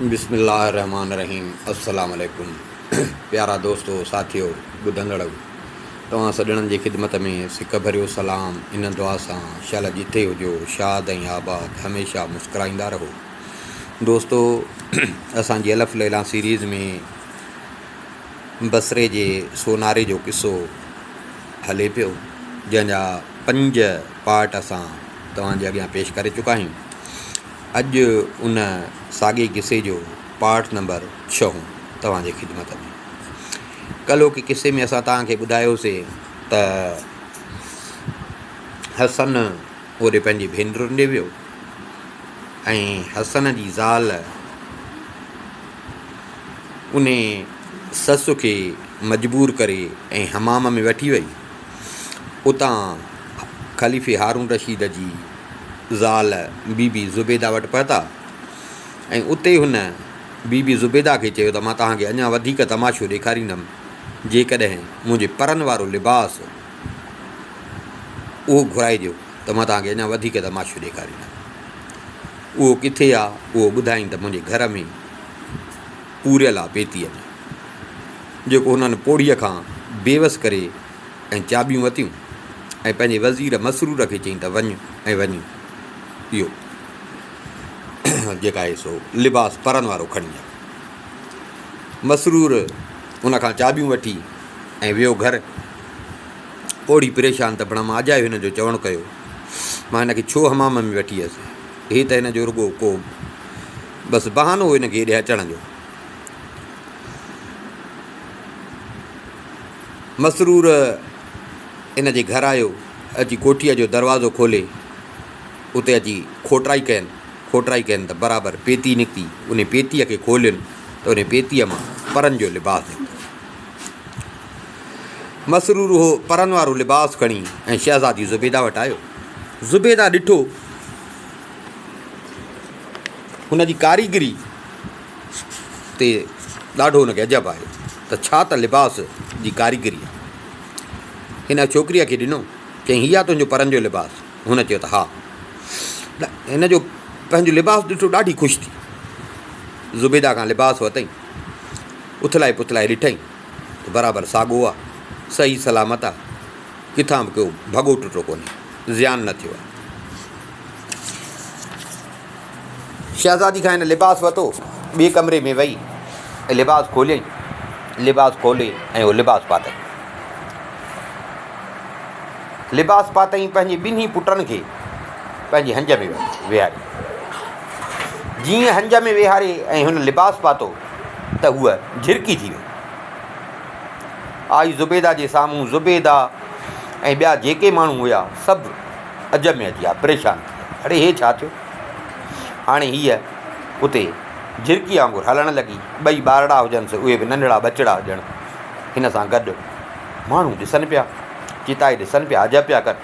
بسم الله الرحمٰن الرحيم السلام عليڪم پيارا دوستو ساٿيو ٻڌندڙؤ توهان سڄڻن جي خدمت ۾ سڪ ڀريو سلام ان دعا سان شل جٿي هجو شاد ۽ آباد هميشه مسڪرائيندا رهو دوستو اسان جي الف ليليٰ سيريز ۾ بصري جي سوناري جو قصو هلي پيو جنهن جا پنج پارٽ اسان توهان جي اڳيان پيش ڪري چڪا آهيون. اڄ ان ساڳئي قصي جو پارٽ نمبر ڇهون توهان جي خدمت ۾. ڪلهوڪي قصي ۾ اسان توهان کي ٻڌايوسي ته حسن اوڏي پنهنجي ڀينرن ڏي ويو ۽ حسن جي زال ان سس کي مجبور ڪري ۽ حمام ۾ وٺي وئي. اتان خليفي هارون رشيد جي زال بي بي زبيده وٽ پهتا ۽ اتي هن بي بي زبيده کي چيو ته مان توهان کي اڃا وڌيڪ تماشو ڏيکاريندم جيڪڏهن منهنجي پرن وارو لباس اهو گهرائي ڏيو ته مان توهان کي اڃا وڌيڪ تماشو ڏيکاريندم. اهو ڪٿي آ اهو ٻڌائين ته منهنجي گهر ۾ پوريل آ پيتيء ۾. جيڪو هنن پوڙهيء کان بيوس ڪري ۽ چاٻيون ورتيون ۽ پنهنجي وزير مسرور کي چيائين ته وڃ ۽ وڃي اهو جيڪا آهي سو لباس پرن وارو کڻي آ. مسرور ان کان چاٻيون وٺي ۽ ويو گهر. پوڙهي پريشان ته بڻا مان اجايو هن جو چوڻ ڪيو. مان هن کي ڇو حمام ۾ وٺي ويس. هي ته هن جو رڳو ڪو بس بهانو هو هن کي هيڏي اچڻ جو. مسرور ان جي گهر آيو، اچي ڪوٺيء جو دروازو کولي اتي اچي کوٽرائي ڪين، کوٽرائي ڪين ته برابر پيتي نڪتي، انهي پيتيء کي کولين ته انهي پيتيء مان پرن جو لباس نڪتو. مسرور اهو پرن وارو لباس کڻي ۽ شهزادي زبيده وٽ آيو. زبيده ڏٺو هن جي ڪاريگري تي ڏاڍو هن کي عجب آيو ته ڇا ته لباس جي ڪاريگري آهي. هن ڇوڪريء کي ڏنو، چيائين، هي آ تنهنجو پرن جو لباس؟ هن چيو ته ها. هن جو پنهنجو لباس ڏٺو ڏاڍي خوش ٿي. زبيده کان لباس ورتائين. اٿلائي پٿلائي ڏٺائين ته برابر ساڳو آ، صحيح سلامت آ، ڪٿان به ڪو ڀڳو ٽٽو ڪونهي، زيان نه ٿيو آ. شهزادي کان هن لباس ورتو، ٻئي ڪمري ۾ وئي ۽ لباس کوليائين. لباس کولي ۽ اهو لباس پاتائين. لباس پاتائين پنهنجي ٻنهي پٽن کي پنهنجي هنج ۾ ويهاري. جيئن هنج ۾ ويهاري ۽ هن لباس پاتو ته هوء جهرڪي ٿي وئي. آئي زبيده جي سامهون زبيده ۽ ٻيا جيڪي ماڻهو هيا سڀ عجب ۾ اچي ويا، پريشان ٿي ويا، اڙي هي ڇا ٿيو؟ هاڻي هيء اتي جهرڪيء وانگر هلڻ لڳي. ٻئي ٻارڙا هجنس، اهي به ننڍڙا ٻچڙا ڄڻ هن سان گڏ. ماڻهو ڏسن پيا، چتائي ڏسن پيا، عجب پيا ڪن.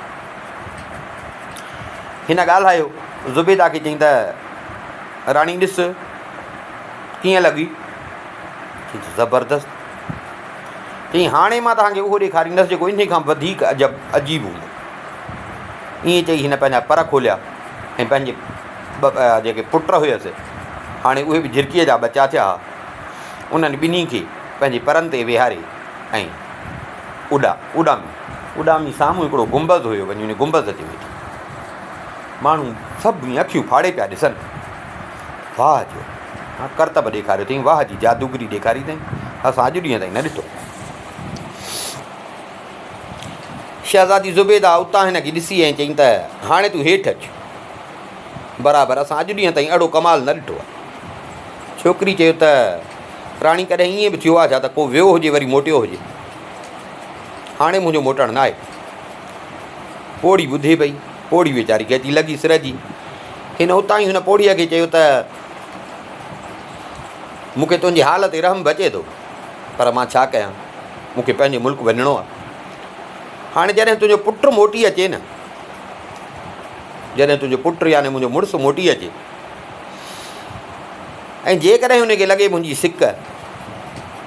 هن ڳالهايو، زبيده کي چيائين ته، راڻي ڏس، ڪيئن لڳي؟ چيائين ته زبردست. چيائين، هاڻي مان توهان کي اهو ڏيکاريندس جيڪو انهيء کان به وڌيڪ عجب عجيب هوندو. ائين چئي هن پنهنجا پر کوليا ۽ پنهنجي جيڪي پٽ هيس، هاڻي اهي به جهرڪيء جا ٻچا ٿيا ها، انهن ٻنهي کي پنهنجي پرن تي ويهاري ۽ اڏا اڏامي اڏامي سامهون هڪڙو گنبذ هيو، وڃي ان گنبذ تي ويٺي. ماڻهو سڀ ائين اکيون ڦاڙي پيا ڏسن. واهه جو ڪرتب ڏيکاريو اٿئين، واهه جي جادوگري ڏيکاري اٿئين، اسان اڄ ڏينهن تائين نه ڏٺو. شهزادي زبيده اتان هن کي ڏسي ۽ چيائين ته، هاڻي تون هيٺ اچ. برابر اسان اڄ ڏينهن تائين اهڙو ڪمال نه ڏٺو آهي. ڇوڪري چيو ته، راڻي ڪڏهن ائين به ٿيو آهي ڇا ته ڪو ويو هجي وري موٽيو هجي. هاڻي منهنجو موٽڻ ناهي. پوڙهي ٻڌي پئي. پوڙهي ويچاري کي اچي لڳي سر جي. هن اتان ئي هن پوڙهيء کي چيو ته، مون کي تنهنجي حال تي رحم به اچي ٿو، پر مان ڇا ڪيان؟ مون کي پنهنجي ملڪ وڃڻو آهي. هاڻي جڏهن تنهنجو پٽ موٽي اچي نه، جڏهن تنهنجو پٽ يعني منهنجو مڙس موٽي اچي ۽ جيڪڏهن هن کي لڳي منهنجي سڪ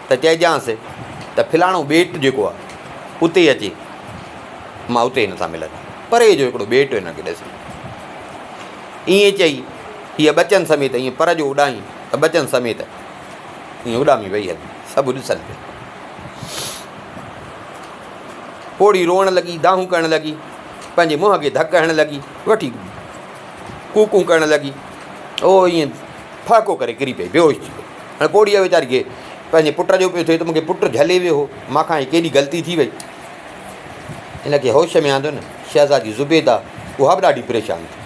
ته چئجانس ته فلاڻو ٻيٽ جيڪو آهي اتي اچي مان اتي هن سان ملندس. پري جو هڪڙو ٻيٽ هن کي ڏسي. ائين چئي هيء ٻچن سميت ائين پر جو اڏائين ته ٻچن سميت ائين اڏامي وئي هلي. سڀ ڏسن پيا. پوڙهي روئڻ لڳي، دانهون ڪرڻ لڳي، پنهنجي منهن کي ڌڪ هڻڻ لڳي، وٺي ڪوڪون ڪرڻ لڳي. او ائين ڦهڪو ڪري ڪري پئي، بيهوش ٿي پئي. هاڻي پوڙهيء ويچاري کي پنهنجي پٽ جو پيو ٿئي ته مون کي پٽ جهلي ويو هو، مان کان هي ڪيڏي غلطي ٿي وئي. هن کي هوش ۾ آندو نه شهزادي زبيده اها به ڏاڍي پريشان ٿي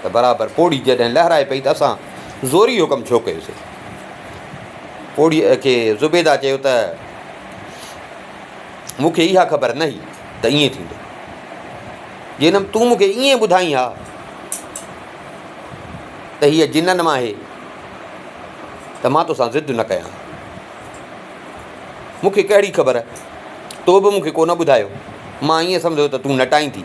ته برابر پوڙهي جڏهن لهرائي پئي ته اسان زوري اهو ڪم ڇو ڪيوسين. پوڙهيء کي زبيده چيو ته مون کي اها خبر نه هئي ته ائين ٿيندو. جي نه تون مون کي ائين ٻڌائين ها ته هيء جنن مان آهي ته مان توسان ضد نه ڪيان ها. مون کي ڪهڙي خبر، تو به مون کي ڪو نه ٻڌايو. مان ائين سمجهيو ته تون نٽائين ٿي.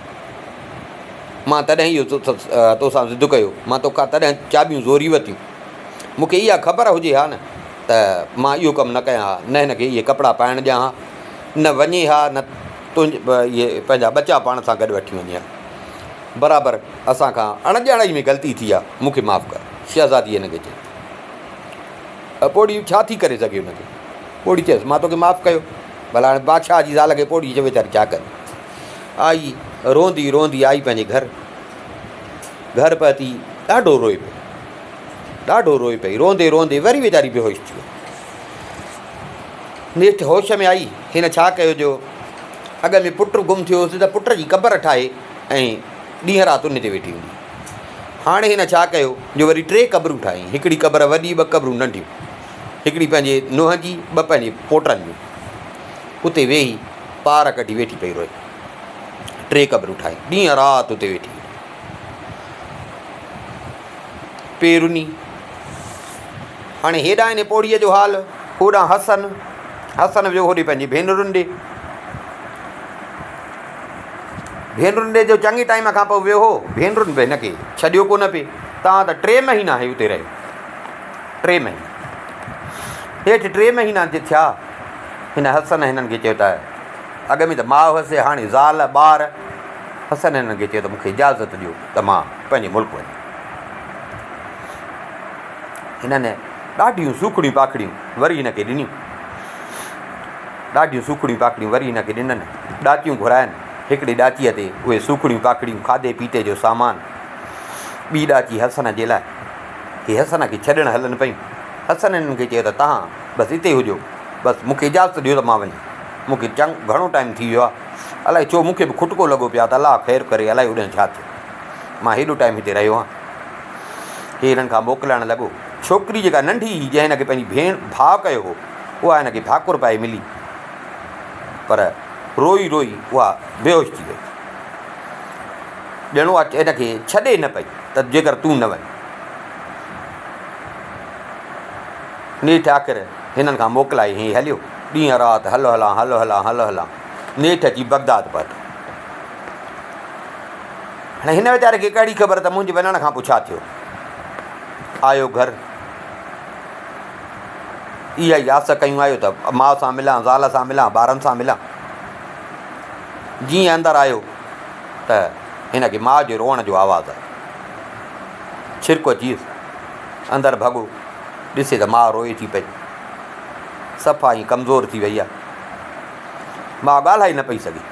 مان تڏهن اهو توسان ضد ڪيو. مان توکان تڏهن چاٻيون زوري ورتيون. مون کي اها خبر هجي ها نه ته مان اهو ڪم نه ڪيان ها، نه هن کي اهي ڪپڙا پائڻ ڏيان ها، نه وڃي ها، نه تنهنجي اهي پنهنجا ٻچا پاڻ سان گڏ وٺي وڃي ها. برابر اسان کان اڻڄاڻائي ۾ غلطي ٿي آ، مون کي معاف ڪر. شهزاديء هن کي چيو. پوڙهي ڇا ٿي ڪري سگهي هن کي؟ پوڙهي چيس، مان توکي معاف ڪيو. ڀلا هاڻي بادشاهه جي زال کي پوڙهي چوي ته ڇا ڪري؟ آئي روئندي روئندي آئي پنهنجي گهر. گهر پهتي ڏاڍو روئي پئي. ڏاڍو روئي پئي. روئندي روئندي وري ويچاري بيهوش ٿي وئي. نيٺ هوش ۾ آئي. هن ڇا ڪيو جو اڳ ۾ پٽ گم ٿيو هوس ته پٽ جي قبر ٺاهي ۽ ڏينهن رات ان تي ويٺي هوندي. هاڻي هن ڇا ڪيو جو وري ٽي قبرون ٺاهيائين. هڪڙي قبر وڏي، ٻه قبرون ننڍيون. هڪڙي پنهنجي نونهن جي، ٻه پنهنجي پوٽن جون. اتي ويهي پار ڪڍي ويٺي پئي روئي. ٽي قبرون ٺاهي ڏينهن رات اتي ويٺي پئي رني. هاڻي هيڏانهن هن پوڙهيء جو حال، هوڏانهن حسن. حسن ويو هوڏي پنهنجي ڀينرن ڏي. ڀينرن ڏي جو چڱي ٽائيم کان پوء ويو هو، ڀينرن به هن کي ڇڏيو ڪونه پئي. تان ته ٽي مهينا هي اتي رهيو. ٽي مهينا. هيٺ ٽي مهينا جي ٿيا، هن حسن هنن کي چيو ته اڳ ۾ ته ماء هئس، هاڻي زال، ٻار. حسن هنن کي چيو ته مون کي اجازت ڏيو ته مان پنهنجي ملڪ وڃان. هنن ڏاڍيون سوکڙيون پاکڙيون وري هن کي ڏنيون. ڏاڍيون سوکڙيون پاکڙيون وري هن کي ڏنن. ڏاچيون گهراين. هڪڙي ڏاچيء تي اهي سوکڙيون پاکڙيون، کاڌي پيتي جو سامان. ٻي ڏاچي حسن جي لاء. هي حسن کي ڇڏڻ هلن پيون. حسن هنن کي چيو ته توهان بس اتي هجو. بس مون کي اجازت ڏيو ته مان وڃان. مون کي چڱ گهڻو ٽائيم ٿي ويو آهي. الائي ڇو مون کي به کٽڪو لڳو پيو آهي ته الله خير ڪري الائي اوڏانهن ڇا ٿيو. مان هيڏو ٽائيم هتي رهيو آهيان. هي هنن کان موڪلائڻ لڳو. ڇوڪري جيڪا ننڍي هئي جنهن هن کي پنهنجي ڀيڻ ڀاء ڪيو هو، اها هن کي ڀاڪر پائي ملي. پر روئي روئي اها بيهوش ٿي وئي. ڄڻ اها هن کي ڇڏي نه پئي ته جيڪر تون نه وڃ. نيٺ آخر هنن کان موڪلائي هي هليو. ڏينهن رات هل هلان هل هلان هل هلان نيٺ اچي بغداد پهتو. هاڻي هن ويچاري کي ڪهڙي خبر ته منهنجي وڃڻ کان پوء ڇا ٿيو. آيو گهر. اها ئي آس ڪيون آيو ته ماء سان ملان، زال سان ملان، ٻارن سان ملان. جيئن اندر آيو ته هن کي ماء جي روئڻ جو آواز آيو. ڇرڪ اچي ويس. اندر ڀڳو. ڏسي ته ماء روئي ٿي پئي. صفا ائين ڪمزور ٿي وئي آهي. ماء ڳالهائي نه پئي سگهي.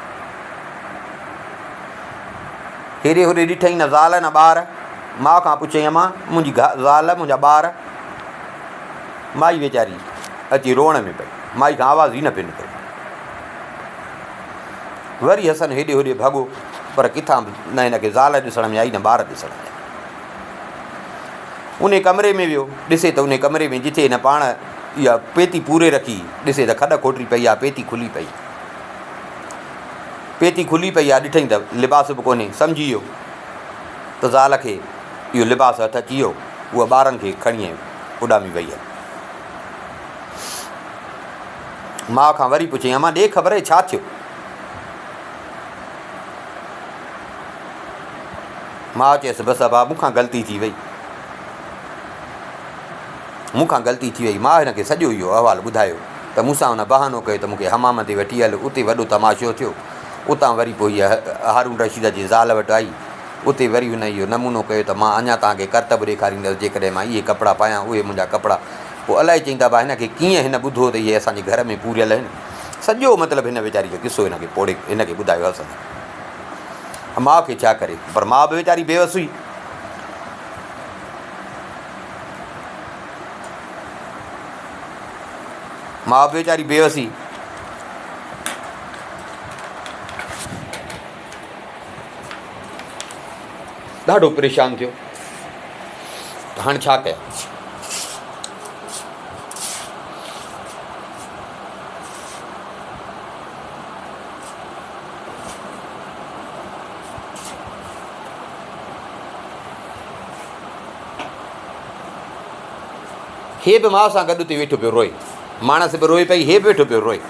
هيڏي هوڏي ڏٺائين نه زال نه ٻار. ماء کان پڇيائين امان منهنجي زال منهنجا ٻار. مائي ويچاري اچي روئڻ ۾ پئي. مائي کان آواز ئي نه پيو نڪري. وري حسن هيڏي هوڏي ڀڳو پر ڪٿان به نه هن کي زال ڏسڻ ۾ آئي نه ٻار ڏسڻ ۾ آيا. انهي ڪمري ۾ ويو، ڏسي ته انهي ڪمري ۾ جتي هن پاڻ اها پيتي پوري رکي، ڏسي ته کڏ کوٽي پئي آ، پيتي کلي پئي. پيتي کلي پئي آ، ڏٺائين ته لباس به ڪونهي، سمجهي ويو ته زال کي اهو لباس هٿ اچي ويو، اها ٻارن کي کڻي ۽ اڏامي وئي هلي. ماء کان وري پڇيائين، امان ڏي خبر هي ڇا ٿيو؟ ماء چيس، بس ابا مون کان غلطي ٿي وئي. مون کان غلطي ٿي وئي. ماء هن کي سڄو اهو احوال ٻڌايو ته مون سان هن بهانو ڪيو ته مون کي حمام تي وٺي هل، اتي وڏو تماشو ٿيو. اتان وري پوء هيء هارون رشيد جي زال وٽ آئي. اتي وري هن اهو نمونو ڪيو ته مان اڃا توهان کي ڪرتب ڏيکاريندس، جيڪڏهن مان اهي ڪپڙا پايان، اهي منهنجا ڪپڙا. پوء الائي چئين ته ابا هن کي ڪيئن هن ٻڌو ته اهي اسان جي گهر ۾ پوريل آهن. سڄو مطلب هن ويچاري جو قصو هن کي پوڙهي هن کي ٻڌايو حسن. ماء کي ڇا ڪري، پر ماء به ويچاري بيوس هئي. ماء به ويچاري بيوس هئي. ڏاڍو پريشان ٿيو ته هاڻي ڇا ڪيان. هي به ماء سان گڏ اتي ويٺو پيو روئي. ماڻس به روئي پئي، هي به ويٺو پيو روئي.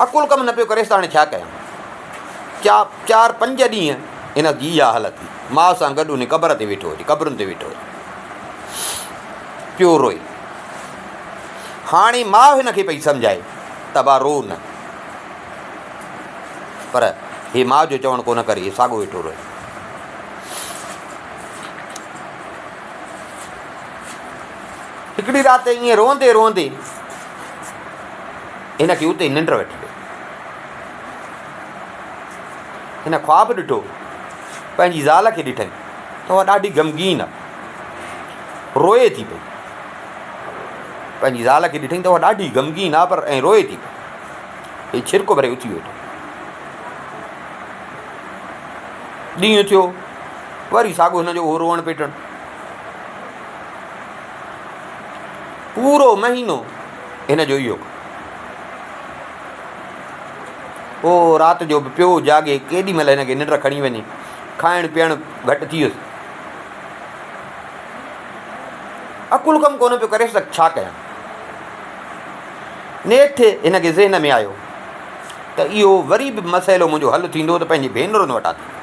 عقل ڪم نه پيو ڪريس ته هاڻي ڇا ڪيان. چار پنج ڏينهن هن جي اها حالت ٿي. ماء سان گڏ انهي قبر تي ويٺو هجي، قبرن تي ويٺو هجي. پيو روئي. هاڻي ماء هن کي پئي سمجهائي ته ابا رو نه. پر هي ماء جو چوڻ ڪونه ڪري، هي ساڳو ويٺو روئي. هڪڙي رات ائين روئندي روئندي هن کي اتي ننڊ وٺي وئي. هن خواب ڏٺو، پنهنجي زال کي ڏٺائين ته اها ڏاڍي غمگين آ، روئي ٿي پئي. پنهنجي زال کي ڏٺائين ته اها ڏاڍي غمگين آ پر ۽ روئي ٿي پئي. هي ڇرڪ ڀري اٿي ويٺو. ڏينهن ٿيو، وري ساڳو هن جو اهو روئڻ پيٽڻ. پورو مهينو هن جو اهو ڪم. پوء رات جو به پيو جاڳي، ڪيڏي مهل هن کي ننڊ کڻي وڃي. کائڻ پيئڻ گهٽ ٿي ويس. عقل ڪم ڪونه پيو ڪريس ته ڇا ڪيان. نيٺ هن کي ذهن ۾ آيو ته اهو وري به مسئلو منهنجو حل ٿيندو ته پنهنجي ڀينرن وٽان ٿيندو.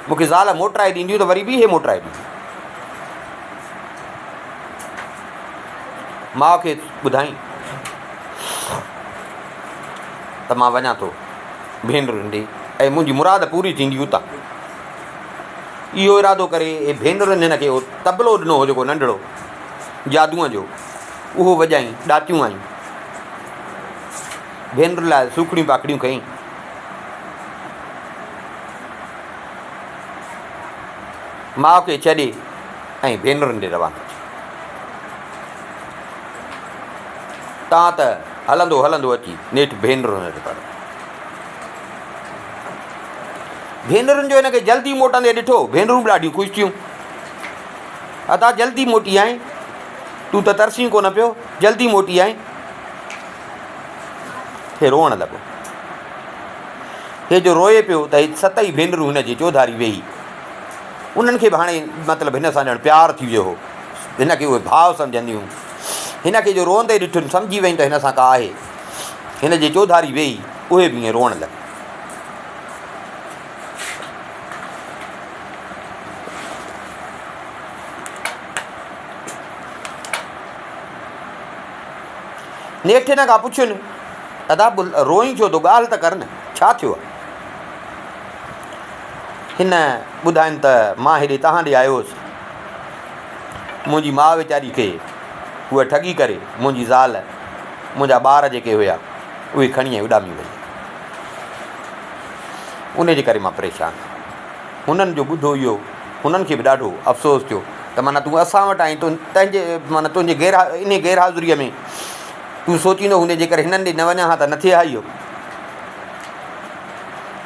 مون کي زال موٽرائي ڏينديون ته وري به اهي موٽرائي ڏينديون. ماء کي ٻڌائين ته مان وڃان ٿو ڀينرن ڏي ۽ منهنجي مراد پوري ٿيندي اتان. اهو ارادو ڪري اهي ڀينرن هن کي اهو طبلو ڏنو هو جيڪو ننڍڙو جادوء جو، اهو وڄائين، ڏاتيون آيون. ڀينرن لاء سوکڙيون پاکڙيون کنئي. ماء کي ڇڏي ۽ ڀينرن ڏي روانو ٿيو. تان ته هلندو هلندو اچي نيٺ ڀينرن وٽ پهتو. ڀينرن جو هن کي جلدي موٽندي ڏٺو، ڀينرون به ڏاڍيون خوش ٿيون. ادا جلدي موٽي آئين، تون ته ترسين ڪونه پيو، جلدي موٽي آئين. هي روئڻ لڳو. هي جو روئي پيو ته هي ست ئي ڀينرون هن جي چوڌاري ويهي. انهن کي به هاڻي مطلب هن سان ڄڻ پيار ٿي ويو هو. هن کي اهي ڀاء سمجهنديون. هن کي جو روئندي ڏٺن سمجهي ويون ته هن سان ڪا آهي. هن جي چوڌاري ويهي اهي به ائين روئڻ لڳيون. نيٺ هن کان پڇين، ادا روئين ڇو ٿو، ڳالهه ته ڪر نه، ڇا ٿيو آهي؟ هن ٻڌاين ته مان هيڏي توهان ڏي آيو هوس، منهنجي ماء ويچاري کي هوء ٺڳي ڪري منهنجي زال منهنجا ٻار جيڪي هيا اهي کڻي ۽ اڏامي وئي. ان جي ڪري مان پريشان آهيان. هنن جو ٻڌو اهو هنن کي به ڏاڍو افسوس ٿيو ته معنيٰ تون اسان وٽ آئين تون تنهنجي معنيٰ تنهنجي غير انهي غير حاضريء ۾ تون سوچيندو هوندين جيڪر هنن ڏي نه وڃان ها ته نه ٿئي ها اهو.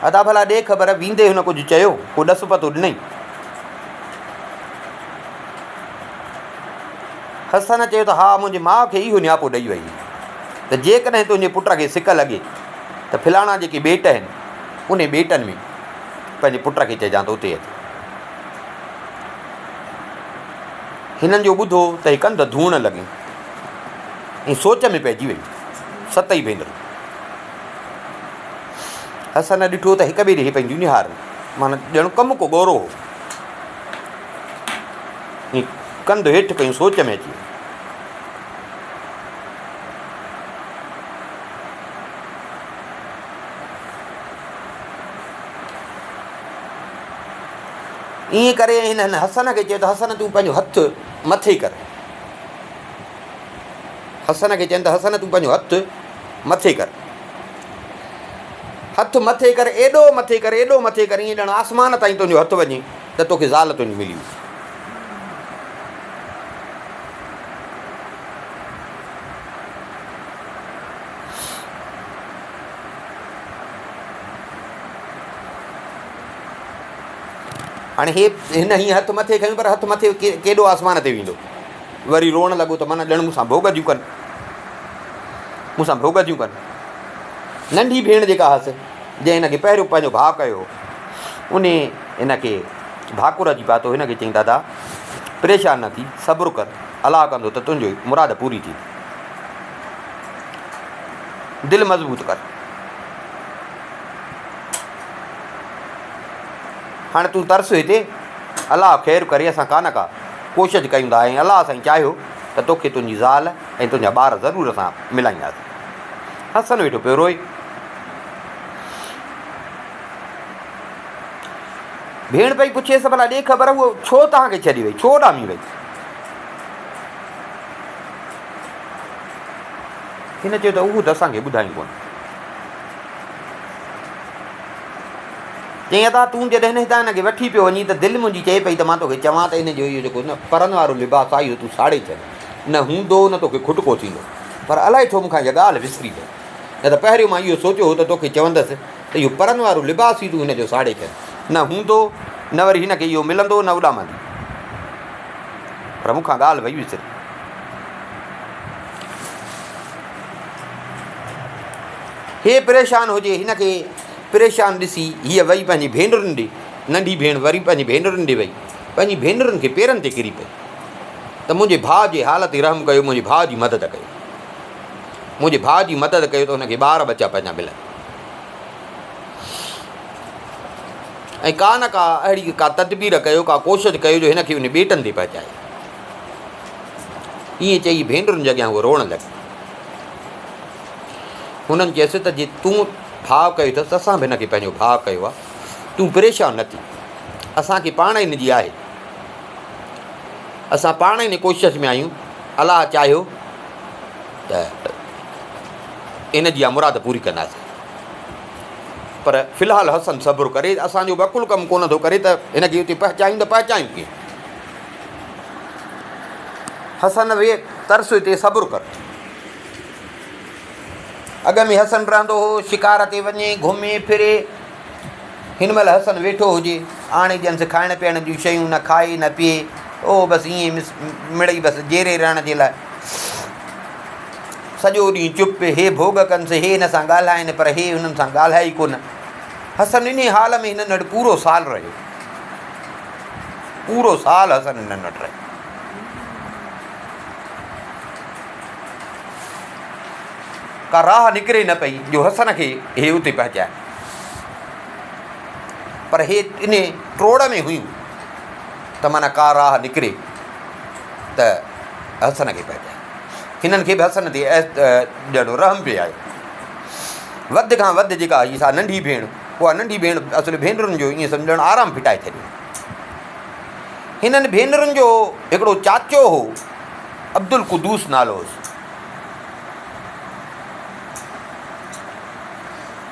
ادا ڀلا ڏي خبر ويندي هن ڪجهه چيو ڪو ڏس پتو ڏنئي؟ حسن چيو ته ها منهنجي ماء کي اهو نياپو ڏئي وئي ته جيڪڏهن تنهنجي پٽ کي سڪ لڳي ته فلاڻا جيڪي ٻيٽ آهن انهي ٻيٽن ۾ پنهنجي پٽ کي چئجان ته اتي اچي. هنن جو ٻڌو ته هي ڪنڌ ڌوڻ لڳيون ۽ سوچ ۾ پئجي ويون ست ئي ڀينرون. حسن ڏٺو ته هڪ ٻئي ڏي هي پنهنجون نهارن معنيٰ ڄڻ ڪم ڪو ڳورو هو. ائين ڪنڌ هيٺ ڪيون سوچ ۾ اچي ويون. ائين ڪري هن حسن کي چيو ته حسن تون پنهنجو هٿ مٿي ڪر. حسن کي چين ته حسن تون پنهنجو هٿ مٿي ڪر. هٿ مٿي ڪر، ايڏو مٿي ڪر، ايڏو مٿي ڪر، ائين ڄڻ آسمان تائين تنهنجو هٿ وڃي ته توکي زال تنهنجي ملي ويندي. هاڻي هي هن هيئن هٿ مٿي کنيو پر هٿ مٿي ڪيڏو آسمان تي ويندو. وري روئڻ لڳو ته معنيٰ ڄڻ مون سان ڀوڳ ٿيون ڪن، مون سان ڀوڳ ٿيون ڪن. ننڍي ڀيڻ جيڪا هئس، جنهن هن کي پهريون پنهنجو ڀاء ڪيو هو، انهي هن کي ڀاڪر اچي پاتو. هن کي چيائين، دادا پريشان نه ٿي، صبر ڪر، الله ڪندو ته تنهنجي مراد پوري ٿيندي. دل مضبوط ڪر. هاڻي تون ترس هتي، الله خير ڪري، اسان ڪا نه ڪا ڪوشش ڪيون ٿا ۽ الله سائين چاهيو ته توکي تنهنجي زال ۽ تنهنجا ٻار ضرور اسان ملائينداسين. حسن ويٺو پيو روئي. ڀيڻ پئي پڇيس ڀلا ڏي خبر هوء ڇو توهان کي ڇڏي وئي، ڇو اڏامي وئي؟ هن چيو ته اهو ته اسان کي ٻڌائين ڪونه. چيائين ادا تون جڏهن هتان هن کي وٺي پيو وڃين ته دل منهنجي چئي پئي ته مان توکي چوان ته ان جو اهو جيڪو نه پرن وارو لباس آهي اهو تون ساڙي ڇڏ، نه هوندو نه توکي کٽڪو ٿيندو. پر الائي ڇو مون کان اها ڳالهه وسري وئي. نه ته پهريون مان اهو سوچيو هو ته توکي چوندس ته اهو پرن وارو لباس ئي تون هن جو ساڙي ڇڏ، نه هوندو نه وري هن کي اهو ملندو نه اڏامندي. پر مون کان ڳالهه وئي وسري. هي پريشان هجي، هن کي پريشان ڏسي هيء وئي پنهنجي ڀينرن ڏي، ننڍي ڀيڻ وري پنهنجي ڀينرن ڏي وئي، پنهنجي ڀينرن کي پيرن تي ڪري پئي ته منهنجي ڀاء جي حال تي رحم ڪيو، منهنجي ڀاء جي مدد ڪيو، منهنجي ڀاء جي مدد ڪيو ته هن کي ٻار ٻچا پنهنجا ملن ۽ ڪا نه ڪا اهڙي ڪا تدبير ڪيو، ڪا ڪوشش ڪيو جو هن کي ان ٻيٽن تي پهچائي. ائين چئي ڀينرن جي اڳيان هوء روئڻ لڳي. هنن چيس ته جي تون ڀاء ڪيو اٿس ته اسان به هن کي پنهنجو ڀاء ڪيو آهي، تون پريشان نه ٿي، اسان کي پاڻ هن جي آهي، اسان پاڻ هن ڪوشش ۾ آهيون، الله چاهيو ته هن جي اها مراد پوري ڪنداسين. پر في الحال حسن صبر ڪري، اسان جو به عقل ڪم ڪونه ٿو ڪري ته هن کي اتي پهچايون ته پهچايون ڪيئن؟ حسن ويهه ترس هتي صبر ڪر. اڳ ۾ حسن رهندو هو، شڪار تي وڃي، گهمي ڦري. هن مهل حسن ويٺو هجي، آڻي ڏينس کائڻ پيئڻ جون شيون، نه کائي نه پيئي، او بس ائين مس مڙئي بس جيئري رهڻ جي لاء. سڄو ڏينهن چپ، هي ڀوڳ ڪنس، هي هن سان ڳالهائين، پر هي هنن سان ڳالهائي ئي ڪونه. حسن انهي حال ۾ هنن وٽ پورو سال رهيو. پورو سال حسن هنن وٽ رهيو. ڪا راهه نڪري نه پئي جو حسن کي هي اتي پهچائي. پر هي انهي ٽوڙ ۾ هيون ته معنيٰ ڪا راهه نڪري ته حسن کي پهچائي. هنن کي به حسن تي ڄڻ رحم پئي آيو. وڌ کان وڌ جيڪا هئي سا ننڍي ڀيڻ، اها ننڍي ڀيڻ اصل ڀينرن جو ائين سمجهه ڄڻ آرام ڦٽائي ڇڏيو. هنن ڀينرن جو هڪڙو چاچو هو، عبدالقدوس نالو هوس.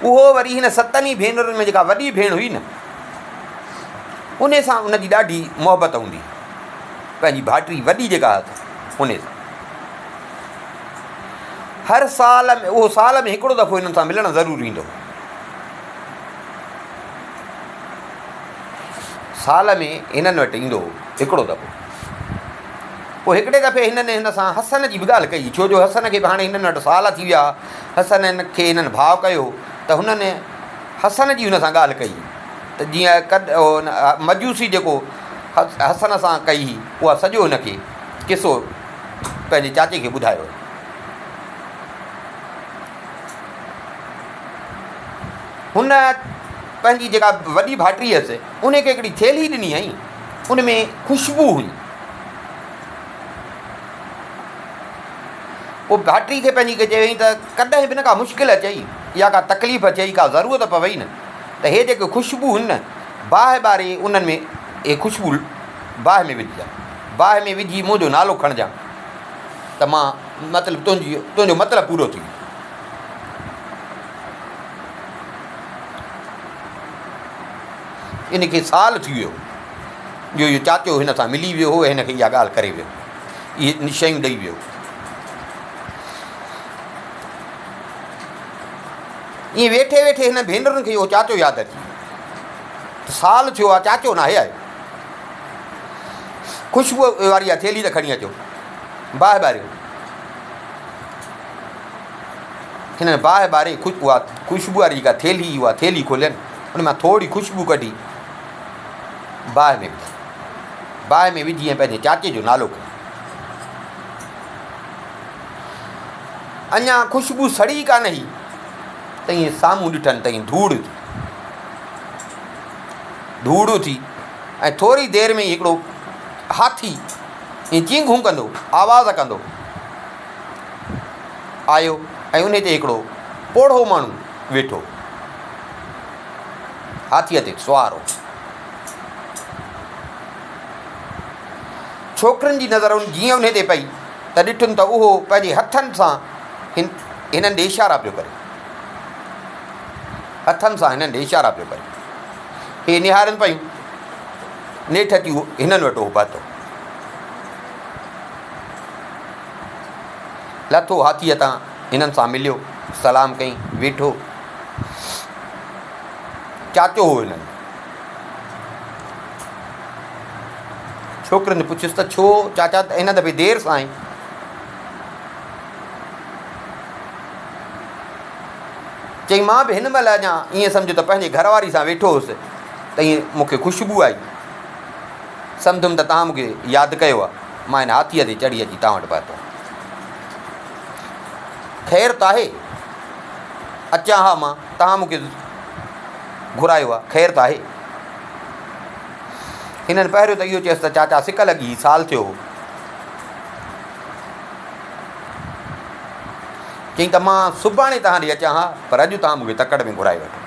اهو وري هن ستن ئي ڀينرن ۾ جيڪا وڏي ڀيڻ هئي نه، انهي سان ان جي ڏاڍي محبت هوندي هئي. پنهنجي ڀائٽي وڏي جيڪا هئس، انهي سان. هر سال ۾ اهو سال ۾ هڪڙو دفعو هنن سان ملڻ ضرور ايندو هو. سال ۾ هنن وٽ ايندو هو هڪڙو دفعو. پوء هڪڙي دفعي هنن هن سان حسن جي به ڳالهه ڪئي، ڇو جو حسن کي به هاڻي هنن وٽ سال ٿي ويا ها. حسن کي هنن ڀاء ڪيو ته هنن حسن جي هن سان ڳالهه ڪئي ته جيئن ڪڏ مجوسي جيڪو حسن سان ڪئي هئي، اها سڄو هن کي قصو پنهنجي چاچي کي ٻڌايو. هن پنهنجي جيڪا وڏي ڀائٽي هيس، ان کي هڪڙي ٿيلهي ڏني هئائين، ان ۾ خوشبو هئي. پوء ڀائٽي کي پنهنجي کي چيائين ته ڪڏهن به نه ڪا مشڪل اچئي يا ڪا تڪليف اچئي، ڪا ضرورت پوئي نه ته هي جيڪي خوشبو هن نه، باهه ٻاري انهن ۾ هي خوشبو باهه ۾ وجهجان، باهه ۾ وجهي منهنجو نالو کڻجان ته مان مطلب تنهنجي تنهنجو مطلب پورو ٿي ويندو. ان کي سال ٿي ويو جو اهو چاچو هن سان ملي ويو هو ۽ هن کي اها ڳالهه ڪري ويو، اهي شيون ڏئي ويو. ائين ويٺي ويٺي هن ڀينرن کي اهو چاچو ياد اچي ويو ته سال ٿيو آهي چاچو ناهي آيو. خوشبوء واري اها ٿيلهي ته کڻي اچو، باهه ٻاريو. هنن باهه ٻاري اها خوشبوء واري جيڪا ٿيلهي هئي اها ٿيلهي کولين، ان مان ٿوري خوشبو ڪڍي باهه ۾ وڌي. باهه ۾ وجهي ۽ پنهنجي چاچي جو نالو کنيو. اڃا خوشبو سڙي ئي ڪانه هئي ته ائين سامهون ڏٺن ته ائين ڌوڙ اٿي. ڌوڙ اٿي ۽ ٿوري دير ۾ ئي هڪڙو هاٿي ائين چينگهون ڪندو، آواز ڪندو آيو ۽ انهي تي هڪڙو پوڙهو ماڻهو ويٺو. هاٿيء تي سوار هو. ڇوڪرين جي نظر جيئن انهي تي پئي ته ڏٺن ته اهو پنهنجي هٿن سان هنن ڏي اشارا پيو ڪري. هٿن سان هنن ڏي اشارا پيو ڪري. هي نهارين پيون. نيٺ اچي هنن وٽ اهو پهتو. لٿو هاٿيء تان هنن سان مليو، سلام ڪيائين، ويٺو. چاچو هو هنن جو. ڇوڪرين پڇيس ته ڇو چاچا هن دفعي دير سان آئين؟ چيائين مان به هن مهل اڃا ائين سمجهه ته پنهنجي گهر واري سان ويٺو هوس ته ائين مون کي خوشبو آئي. سمجهيم ته توهان مون کي ياد ڪيو آهي. مان هن هاٿيء تي چڙهي اچي توهان وٽ پهتو آهيان. خير ته آهي؟ اچان ها مان، توهان مون کي گهرايو آهي، خير ته آهي؟ هنن پهريون ته اهو چيس ته چاچا سڪ لڳي هئي، سال ٿيو هو. چيائين ته مان سڀاڻي توهان ڏي اچان ها، پر اڄ توهان مون کي تڪڙ ۾ گهرائي وٺو.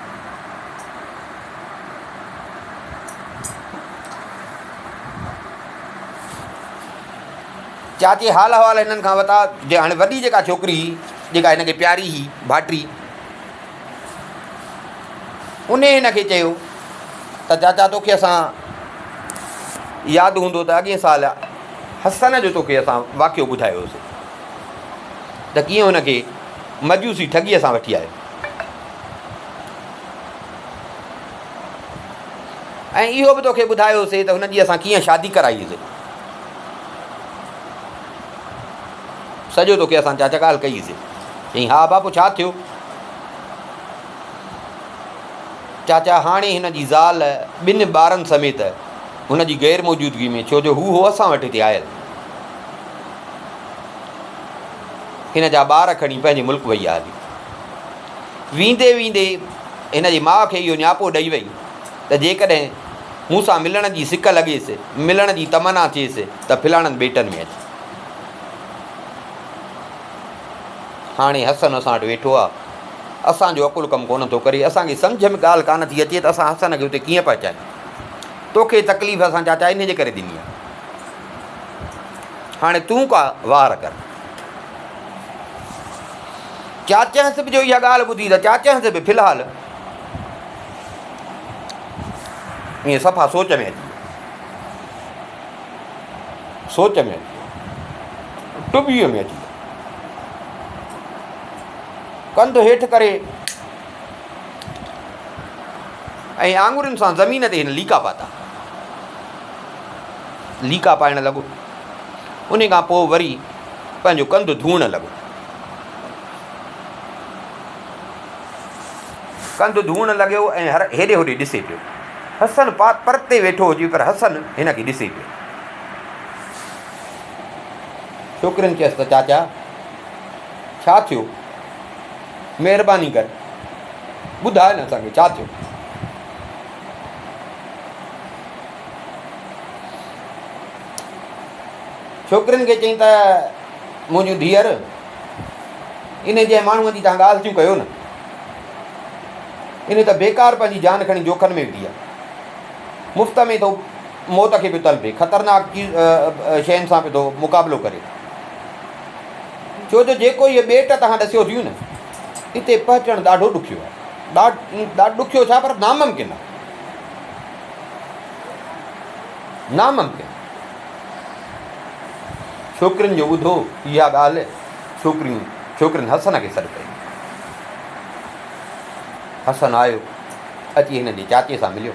چاچي حال احوال هنن کان ورتا، جي هاڻي وڏي جيڪا ڇوڪري هئي، جيڪا هن کي پياري هئي، ڀائٽي، انهي هن کي چيو ته چاچا توکي اسان ياد هوندو ته اڳئين سال حسن جو توکي اسان واقعو ٻڌايو هوسين ته ڪيئن هن کي مجوسي ٺڳيء سان وٺي آيو ۽ اهو به توکي ٻڌايو هوسين ته هن جي اسان ڪيئن شادي ڪرائي هئي. سڄو توکي اسان چاچا ڳالهه ڪئي هئي. چيائين ها ابا پوء ڇا ٿيو؟ چاچا هاڻي هن جي زال ٻن ٻارن سميت هن جي غير موجودگي ۾ ڇو جو هو هو اسان وٽ هتي آيل هن جا ٻار کڻي پنهنجي ملڪ وئي آهي. ويندي ويندي هن جي ماء کي اهو نياپو ڏئي وئي ته جيڪڏهن مون سان ملڻ جي سڪ لڳيس، ملڻ جي تمنا ٿئيس ته فلاڻن ٻيٽن ۾ اچ. هاڻي حسن اسان وٽ ويٺو آ. اسان جو عقل ڪم ڪونه ٿو ڪري. اسان کي سمجهه ۾ ڳالهه ڪانه ٿي اچي ته اسان حسن کي اتي ڪيئن پهچايون. توکي تڪليف اسان چاچا انهيء جي ڪري ڏني آ. هاڻي تون ڪا واهر ڪر. چاچهنس به جو اها ڳالهه ٻڌي ته چاچهنس به في الحال ائين صفا سوچ ۾ اچي ويو. سوچ ۾ اچي ويو. ٽٻيء ۾ اچي ويو. ڪنڌ هيٺ ڪري ۽ آڱرين سان زمين تي هن ليڪا پاتا. ليڪا پائڻ لڳو. ان کان پوء وري پنهنجو ڪنڌ ڌوئڻ لڳو. ڪنڌ ڌوئڻ لڳيو ۽ هر هيڏي هوڏي ڏسي پيو. حسن پرتي ويٺو هجي پر حسن هن کي ڏسي پيو. ڇوڪرين چيس ته چاچا ڇا ٿيو؟ مهرباني ڪر ٻڌاء نه اسان کي ڇا ٿيو؟ ڇوڪرين کي چيائين ته منهنجون ڌيئر انهي جنهن ماڻهوء جي توهان ڳالهه ٿيون ڪيو نه، انهي ته بيڪار پنهنجي جان کڻي جوکن ۾ وڌي آهي. مفت ۾ ٿو موت کي پيو طلبي، خطرناڪ چيز شين سان پيو ٿو مقابلو ڪري. ڇو جو جيڪو هيء ٻيٽ توهان ڏسيو ٿيون نه، اتي پهچڻ ڏاڍو ڏکيو آهي. ڏاڍو ڏکيو ڇا پر ناممڪن آهي. ناممڪن. ڇوڪرين جو ٻڌو اها ڳالهه، ڇوڪريون ڇوڪرين حسن کي سڏ ڪيو. حسن آيو، اچي هن جي چاچي سان مليو.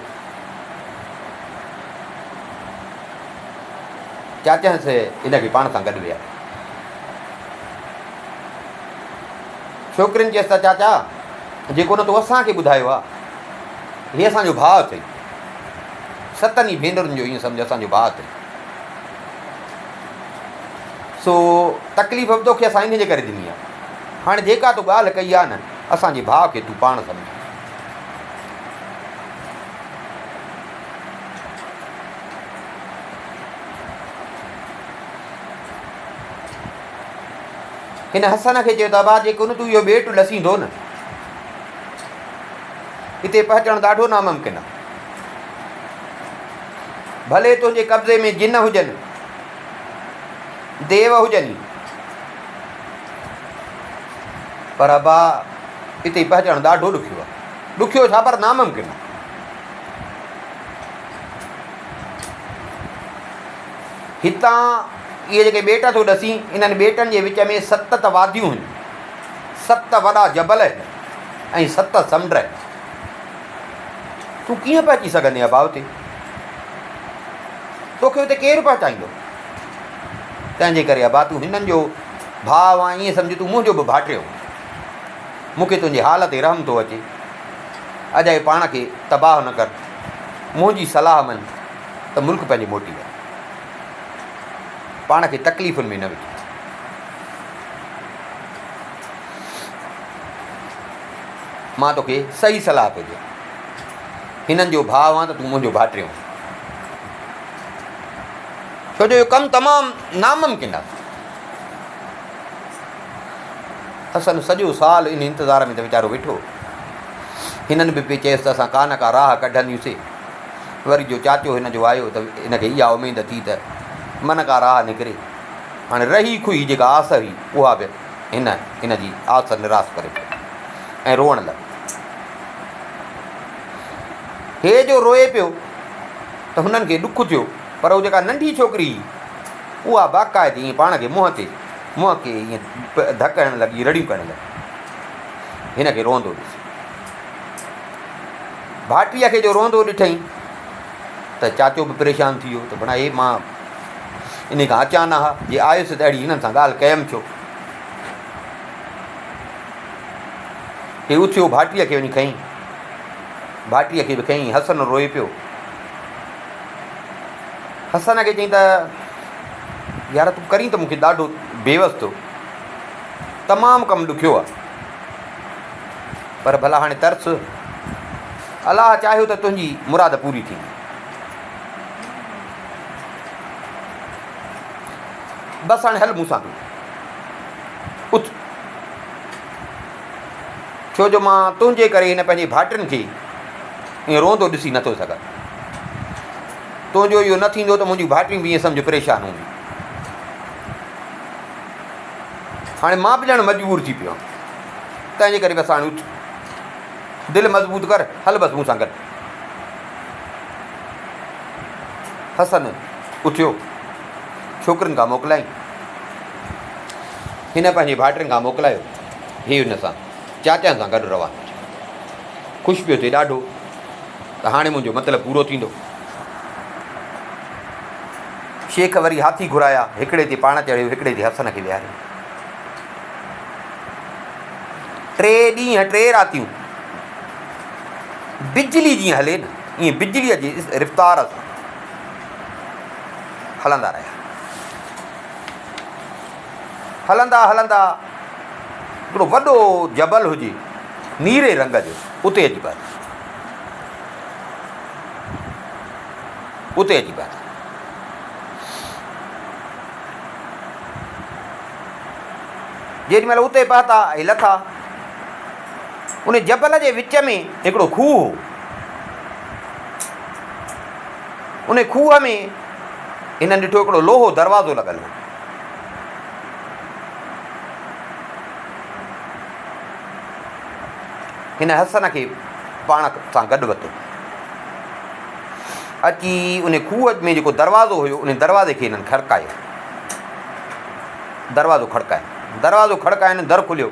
چاچهنس هن کي پاڻ سان گڏ ويهاريو. ڇوڪرين چيس ته چاچا، جيڪو نه تو اسان کي ٻڌايو آ، هي اسان جو ڀاء اٿئي. ستن ئي ڀينرن جو ائين سمجهه اسان جو ڀاء اٿئي. سو تڪليف به توکي اسان انهيء جي ڪري ڏني آ. هاڻي جيڪا تو ڳالهه ڪئي آ نه، اسان جي ڀاء کي تون پاڻ سمجهه. هن حسن کي چيو ته ابا جيڪو نه تون اهو ٻيٽ لسين ٿو نه، اتي پهچڻ ڏاڍو ناممڪن آ. ڀلي تنهنجي قبضي ۾ جن هجن، ديو هجن، پر ابا اتي پهچڻ ڏاڍو ڏکيو آ. ڏکيو ڇا پر ناممڪن آ. هتان اهي جيڪي ٻيٽ ٿو ڏسين، انهن ٻيٽن جي وچ ۾ ست ته واديون هن، ست وڏا جبل هن ۽ ست سمنڊ هن. تون ڪيئن پهچي سگهندين ابا اتي؟ توکي اتي ڪير پهچائيندو؟ تنهن جي ڪري ابا تون هنن جو ڀاء آهين، ائين سمجهه تون منهنجو به ڀائٽيو آهين. مون کي تنهنجي حال تي رحم ٿو اچي. اجائي پاڻ کي تباهه نه ڪر. منهنجي صلاح مڃ ته ملڪ پنهنجي موٽي وڃ. پاڻ کي تڪليفن ۾ نه وجهه. مان توکي صحيح صلاح ٿو ڏيان. هنن جو ڀاء آهان ته تون منهنجو ڀائٽيو آهين. ڇو جو اهو ڪم تمام ناممڪن آهي. حسن سڄو سال ان انتظار ۾ ته ويچارو ويٺو. هنن به پئي چيس ته اسان ڪا نه ڪا راهه ڪڍنديونسين. وري جو چاچو هن جو آيو ته هن کي اها اميد ٿي ته من ڪا راهه نڪري. هاڻي رهي کهي جيڪا آس هئي اها به هن هن جي آس نراس ڪري ڇڏي ۽ روئڻ لڳو. هي جو روئي پيو ته هنن کي ڏک ٿيو پر هو جيڪا ننڍي ڇوڪري هئي اها باقاعدي ائين پاڻ کي منهن تي منهن کي ائين ڌڪ هڻڻ لڳي، رڙيون ڪرڻ لڳي. هن کي روئندو ڏسي ڀاٽيء کي جو روئندو ڏٺئين ته چاچو به پريشان ٿي ويو ته ڀڻا هي مان انهي کان اچان نه ها، جي آيس ته اهڙي هنن سان ڳالهه ڪيم ڇو؟ هي اٿيو ڀاٽيء کي وڃي کنئي. ڀاٽيء کي به کنئي. حسن روئي پيو. حسن کي چيائين ته يار تون ڪرين ته مون کي ڏاڍو بيوس ٿو. تمام ڪم ڏکيو آ. پر ڀلا هاڻي ترس. الله چاهيو ته تنهنجي مراد پوري ٿيندي. بس هاڻي هل مون سان تون. اٿ. ڇو جو مان تنهنجي ڪري هن پنهنجي ڀائٽين کي ائين روئندو ڏسي نٿو سگهان. تنهنجو اهو نه ٿيندو ته منهنجيون ڀائٽيون به ائين سمجهه پريشان هونديون. هاڻي مان به ڄڻ مجبور ٿي پيو آهيان. تنهنجي ڪري بس هاڻي اٿ. دل مضبوط ڪر، هل بس مون سان گڏ. حسن اٿيو، ڇوڪرين کان موڪلايائين. هن پنهنجي ڀائٽين کان موڪلايو. هي هن سان چاچن سان گڏ روانو ٿيو. خوش پيو ٿئي ڏاڍو ته هاڻي منهنجو مطلب پورو ٿيندو. شيخ وري هاٿي گهرايا، هڪڙي تي پاڻ چڙهيو، هڪڙي تي حسن کي ويهاريو. ٽي ڏينهن ٽي راتيون بجلي جيئن هلي نه ائين بجليء جي رفتار سان هلندا رهيا. هلندا هلندا هڪڙو وڏو جبل هجي نيري رنگ جو اتي اچي پهتا. اتي اچي پهتا. جيڏي مهل اتي پهتا ۽ لٿا ان جبل جي وچ ۾ هڪڙو کوهه هو. ان کوهه ۾ هنن ڏٺو هڪڙو لوهو دروازو لڳل هو. هن حسن کي پاڻ سان گڏ ورتو. اچي ان کوهه ۾ جيڪو دروازو هيو ان دروازي کي هنن کڙڪايو. دروازو کڙڪايو. دروازو کڙڪائن در کليو.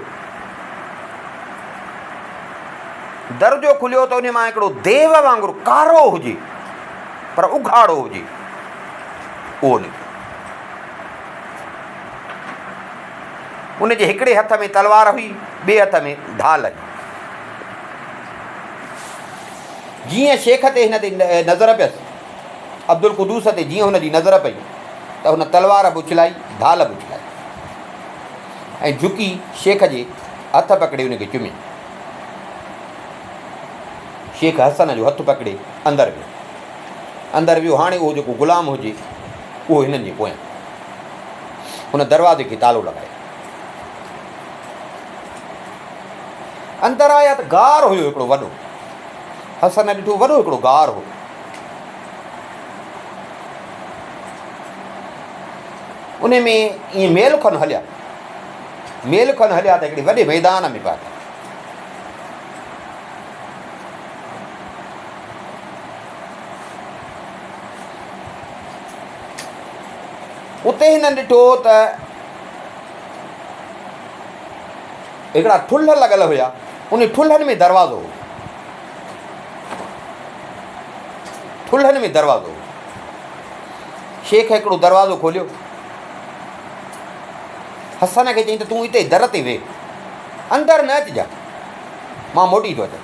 در جو کليو ته ان مان هڪڙو ديو وانگر ڪارو هجي پر اگهاڙو هجي اهو نڪتو. ان جي هڪڙي هٿ ۾ تلوار هئي، ٻئي هٿ ۾ ڍال هئي. جيئن شيخ تي هن تي نظر پيس، عبدالقدوس تي جيئن هن جي نظر پئي ته هن تلوار به اڇلائي، ڍال به اڇلائي ۽ جهڪي شيخ جي هٿ پڪڙي ان کي چميائين. شيخ حسن جو هٿ پڪڙي اندر ويو. اندر ويو، هاڻي اهو جيڪو غلام هجي، اهو هنن جي پويان. هن دروازي کي تالو لڳايو. اندر آيا ته غار هيو هڪڙو وڏو. حسن ڏٺو وڏو هڪڙو غار هو. ان ۾ ائين ميل کن هليا. ميل کن هليا ته هڪڙي وڏي ميدان ۾ پهتا. اتي هنن ڏٺو ته هڪڙا ٺلهه لڳل هيا، انهي ٺلهن ۾ دروازو هو. ٺلهن ۾ دروازو هو. شيخ هڪڙو دروازو کوليو. حسن کي چيائين ته تون اتي در تي ويهه، اندر نه اچجان، مان موٽي ٿو اچان.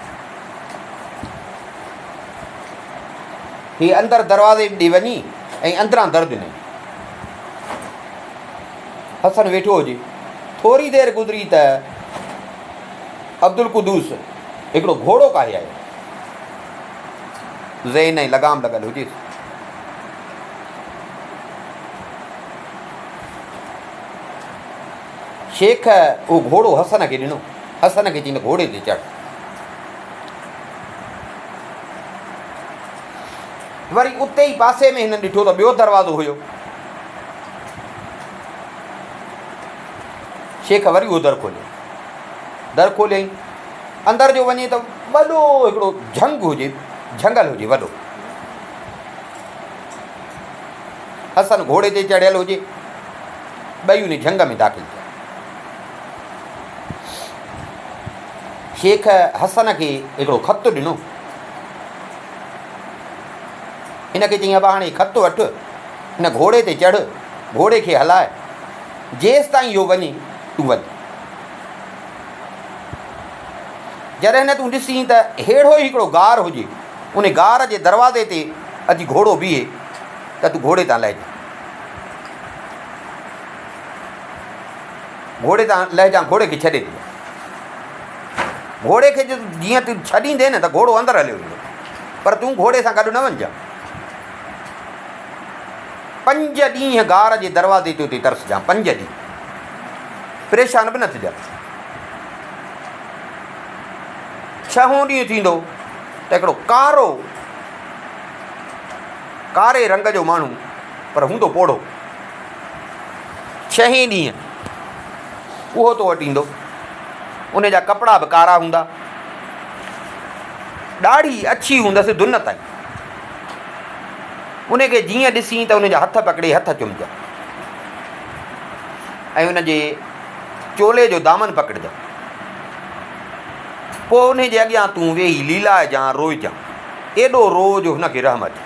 هي اندر دروازي ڏي وڃي ۽ اندران در ڏنائين. حسن ويٺو هجي. ٿوري دير گذري ته عبدالقدوس هڪڙو گهوڙو ڪاهي آيو. زين ۽ لگام لڳل هجيس. شيخ اهو گهوڙو حسن کي ڏنو. حسن کي چيائين ته گهوڙي تي چڙهه. وري اتي ئي پاسي ۾ هنن ڏٺو ته ٻيو دروازو هيو. شيخ وري اهو در کوليو. در کوليائين، اندر جو وڃي ته وڏو هڪڙو جهنگ هجي، جهنگل هجي وڏو. حسن گهوڙي تي چڙهيل هجي. ٻئي ان جهنگ ۾ داخل ٿيا. شيخ حسن کي هڪڙو خط ڏنو. هن کي چيائين، ابا هاڻي خط وٺ، هن گهوڙي تي چڙهه، گهوڙي کي هلاء، جيستائين اهو وڃي، تون وڃ. جڏهن تون ڏسين ته ههڙو ئي هڪڙو غار هجي، ان غار جي دروازي تي اچي گهوڙو بيهي ته تون گهوڙي تان لهجان. گهوڙي تان لهجان، گهوڙي کي ڇڏي ڏجان. گهوڙي کي جيئن تون ڇڏيندين نه ته گهوڙو اندر هليو ويندو، پر تون گهوڙي سان گڏ نه وڃجان. پنج ڏينهن غار جي دروازي تي اتي ترسجان، پنج ڏينهن. پريشان به نه ٿجان. ڇهون ڏينهن ٿيندو ته هڪڙو ڪارو، ڪاري رنگ جو ماڻهو، پر هوندو پوڙهو. ڇهين ڏينهن اهو تو وٽ ايندو. ان جا ڪپڙا به ڪارا هوندا. ڏاڙهي اڇي هوندس دن تائين. ان کي جيئن ڏسين ته ان جا هٿ پڪڙي هٿ چمجان ۽ ان جي چولي جو دامن پڪڙجان. پوء ان جي اڳيان تون ويهي ليلائجان، روئجان. ايڏو روء جو هن کي رحم اچي.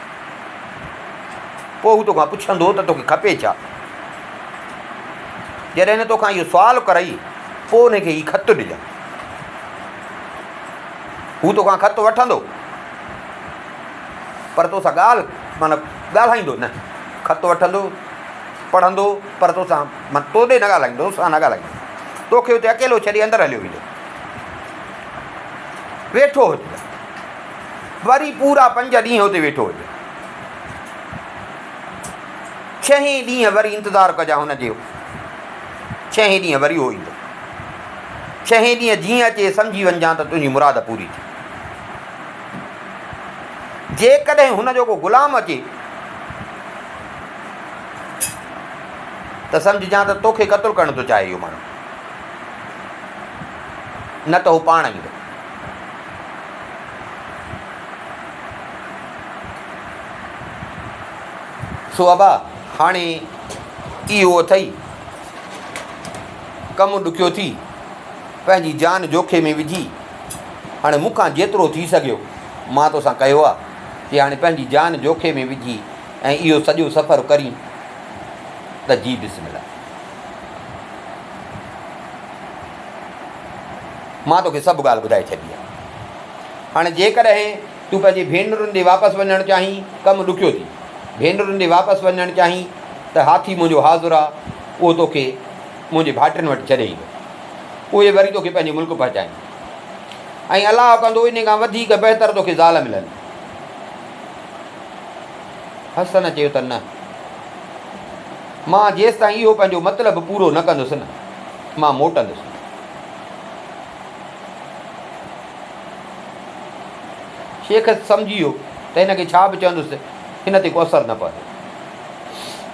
پوء هو توکان پڇندو ته توکي کپي ڇا؟ جڏهن هن توکان اهو سوال ڪرئي، پوء ان کي هي خط ڏجان. هو توکان خط وٺندو، پر توسان ڳالهه معنيٰ ڳالهائيندو نه. خط وٺندو، پڙهندو، پر توسان معنيٰ تو ڏي نه ڳالهائيندو، توسان نه ڳالهائيندو. توکي اتي اڪيلو ڇڏي اندر هليو ويندو. ويٺو هججان. وري پورا پنج ڏينهن اتي ويٺو هججان. ڇهين ڏينهن وري انتظار ڪجان هن جو. ڇهين ڏينهن وري هو ايندو. ڇهين ڏينهن جيئن اچي سمجهي وڃجان ته تنهنجي مراد پوري ٿي. جيڪڏهن هن جو ڪو غلام اچي ته سمجهجان ته توکي قتل ڪرڻ ٿو چاهي اهو ماڻهو، نه ته هو پاڻ ايندو. سو ابا هاڻي اهو اٿئي ڪم ڏکيو ٿي، پنهنجي جان جوکي ۾ وجهي هاڻي مون کان جيترو ٿي سگهيو مان توسان ڪيو آ، جي هاڻي پنهنجي جان جوکي ۾ وجهي ۽ اهو سڄو سفر ڪرين ته جي بسم الله. مان توکي سڀ ڳالهه ٻڌائي ڇڏي آ. هاڻي جيڪڏهن تون پنهنجي ڀينرن ڏي واپس وڃڻ چاهين، ڪم ڏکيو ٿي، ڀينرن ڏي واپس وڃڻ چاهين ته هاٿي منهنجو حاضر آ، اهو توکي منهنجي ڀائٽين وٽ ڇڏي ايندو. اهي وري توکي پنهنجي ملڪ پهچائيندا ۽ الله ڪندو انهي کان وڌيڪ بهتر توکي زال ملندي. حسن چيو ته نه، مان جيستائين اهو پنهنجو مطلب پورو نه ڪندس نه، مان موٽندس نه. شيخ سمجهي ويو ته هن کي ڇا به چوندس، هن تي ڪو اثر نه پوندو.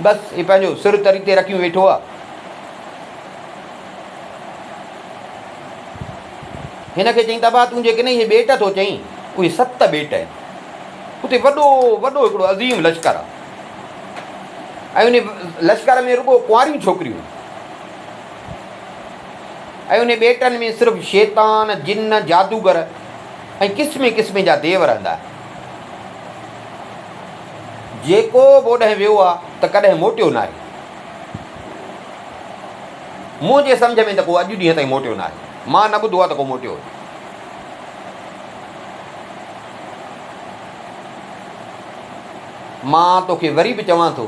بس هي پنهنجو سر تري تي رکيون ويٺو آهي. هن کي چيائين ته ابا تون جيڪي نه اهي ٻيٽ ٿو چئين، اهي ست ٻيٽ آهن. اتي وڏو وڏو هڪڙو عظيم لشڪر آهي ۽ ان لشڪر ۾ رڳو ڪنواريون ڇوڪريون آهن ۽ ان ٻيٽن ۾ صرف شيطان، جن، جادوگر ۽ قسمين قسمين جا ديو رهندا آهن. جيڪو به اوڏانهن ويو آهي ته ڪڏهن موٽيو ناهي. منهنجي سمجهه ۾ ته ڪو اڄ ڏينهن تائين موٽيو ناهي. مان نه ٻڌو آهي ته ڪو موٽيو هجي. مان توکي وري به چوان ٿو